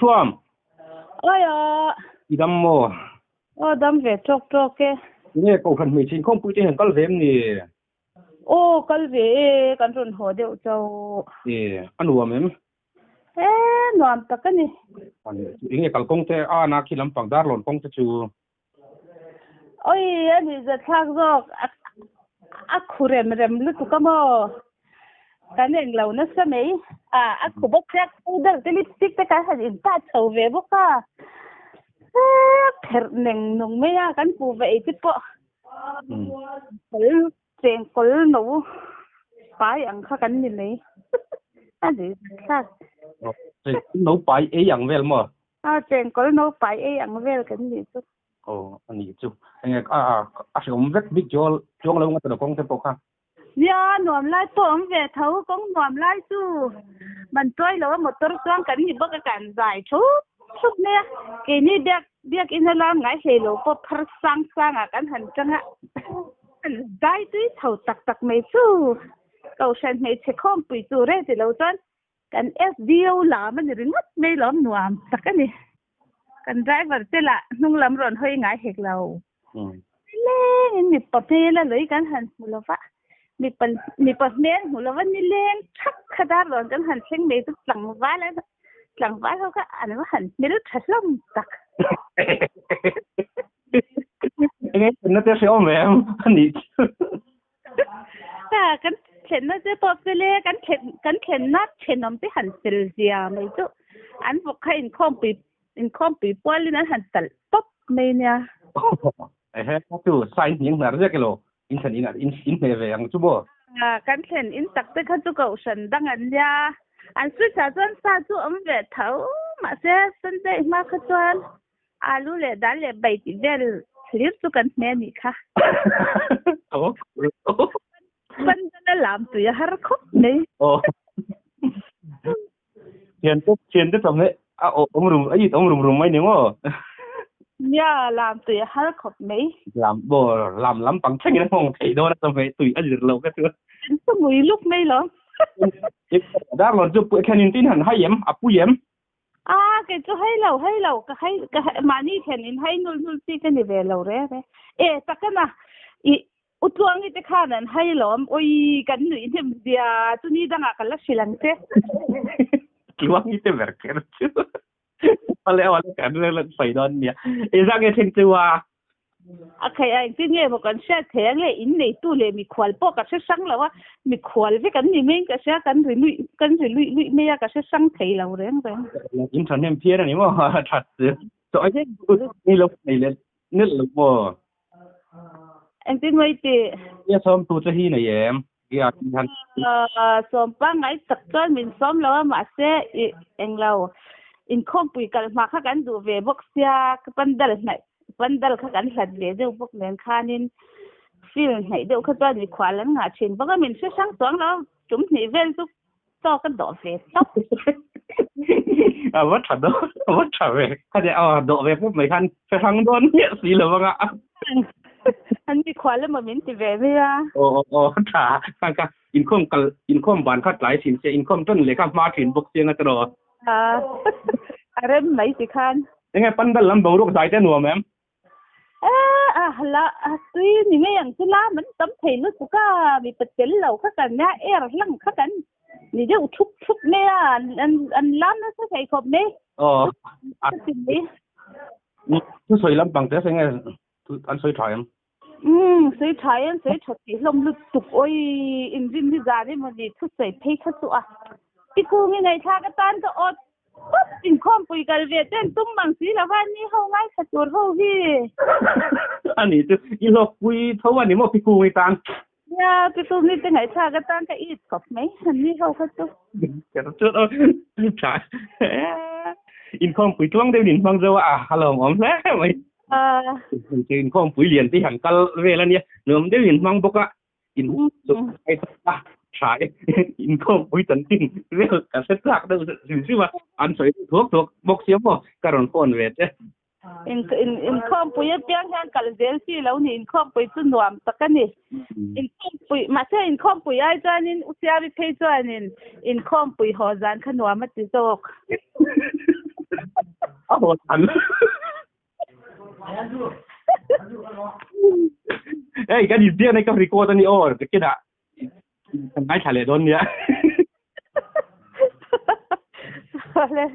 Thuam. Oi aw. I dam maw? Aw dam ve tawk tawk e. Nge Kohhran hmeichhe inkhawmpui te hian kal ve em ni? Aw kal ve e, kan rawn haw deuh chauh. E, a nuam em? E, nuam tak a ni. Enge kalkawng te a na khi lampang Darlawn kawng te chu? Oi, a nih zat thlak zawk. A khu rem rem lutuk a maw? Kan eng lo nasa mai. A, a khu bawk sia, powder te lipstick te kan han intat chho ve bawk a. Pherh neng nung mai a, kan puh va ei te pawh. Kawlh, cheng kawlh no pai ang kha kan ni mai. A nih zat thlak. Cheng kawlh no pai ei ang vel maw? A chengkawl naupai ei ang vel kan nih chu. Aw a nih chu. Enge a a hreawm vek bik chuang chuang lo nga kawng te pawh kha. Nia nuam lai pawh awm ve tho kawng nuam lai chu man tuai lo a motor chuang kan ni bawk a kan zai thup thup mai a keini biak biak in a lam ngai hlei lo pawh phar sang sang ah kan han tang a an zai tui tho tak tak mai chu kohhran hmeichhe khawmpui tur e ti lo chuan Kan SDO lam a ni ringawt mai lawm nuam tak a ni. Kan driver te lah hnung lam rawn hawi ngai hek lo. Nilengin mipa hmel a lei kan han hmu lo va, mipa mipa hmel hmu lo va nileng thak kha dar rawn kan han thleng mai chu tlangval an tlangval ho kha an va han hmel tha hlawm tak. Enge thlenna te hre awm em a nih chu. Ha kan thlenna che pawh fel e, kan thlen kan thlenna thenawm te han fel zia mai chu an vawk kha inkhawmpui inkhawmpui pualin an han talh tawp mai nia. Ehe chu sign hniang hnar ziak elo in thlen in in in hne ve ang chu maw? Kan thlen in tak te kha chu kohhran dang an nia, an switch ah chuan sa chu awm ve tho mahse Sunday hma kha chuan Alu leh dal leh bai tih vel thlir chu kan hme anih kha. Pandal a lam tui a har khawp mai. Thian te thian te chawhmeh a awm rum a it awm rum rum mai ni maw? Nia lam tui a har khawp mai. Lam maw lam lampang thlengin a nghawng thei dawn a chawhmeh tui a zir lo kha chu. An chu ngui luk mai lo. Darlawn chu thlen in tin han hai em a pui em? A, kei chu hei lo, hei lo, ka hei, ka hei, mahni thlen in hei nul nul chi ka ni ve lo re re. E, takana, i Utluangi te khan an hai lawm, ui, kan nuih hnem zia, chu ni dangah ka la hrilh ang che. Tluangi te ber kher chu. Awle awle kan la sawi dawn nia. E zah nge thleng chu a? A khaih a engtin nge maw kan hriat thei ang le in neitu leh mikhual pawh ka hre hrang lo a, mikhual vek an ni mai in ka hria kan ri luih kan ri luih luih mai a ka hre hrang thei lo reng reng. In thahnem phian a ni maw that chu chaw ei ni lo nei leh nelh lo maw. Engtin nge i tih? Nia sawm tu che hi nei em? Gia ti han. Sawm pangngai tak chuan min sawm lo a mahse i englo inkhawmpui kal hma kha kan duh ve bawk sia ka pandal hnaih pandal kha kan hlat ve deuh bawk nen khanin field hnaih deuh kha chuan mikhual an ngah thin bawk a min hre hrang chuang lo tum hnih vel chu chaw ka dawh ve tawp. A va tha dawn a va tha ve kha nia aw dawh ve pawp mai khan hre hrang dawn miah si lo anga. An mikhual emaw min ti ve mai a. Aw aw aw tha kha kha inkhawm kal inkhawm ban kha tlai thin sia inkhawm tan leh kha hma thin bawk sia nga tiraw. A rem mai ti khan. Enge pandal lam boruak zai te nuam em? A la tui ni ngei ang chu lam an tam thei lutuk a mipa tel lo kha kan nia air hlang kha kan ni deuh thup thup mai a an an lam nasa thei khawp mai. Aw a ti mai. Thusawi lampang te enge an sawi tha em? Umm sawi tha em sawi tha tih hlawm lutuk awi inrin hi zan emawni thusawi phei kha chu a tikung i ngaihthlak atan ka awt tawp inkhawmpui kal ve ten tum mang si lo va ni ho ngaithla tur ho hi. Ani chu i hlawkpui tho a ni maw pikung i tan. Nia pikung i te ngaihthlak atan ka it khawp mai an ni ho kha chu. Ker chu tha inkhawmpui tluang deuhin in hmang zo a a lawmawm hle mai. Inkhawmpui lian te hi han kal vel a nia nuam deuhin in hmang bawk a in tha e inkhawmpui chanchin vel ka hre chak deuh hrim hrim a an sawi deuh thuak thuak bawk sia maw ka rawn phone ve che. In in inkhawmpui apiang hian kal zel chi lo ni inkhawmpui chu nuam tak a ni inkhawmpui mahse inkhawmpui ai chuanin u Siami phei chuanin inkhawmpui haw zan kha nuam a ti zawk. A haw than. Ei kan inbiakna hi ka record a ni aw nakinah kan ngaithla leh dawn nia. Awle.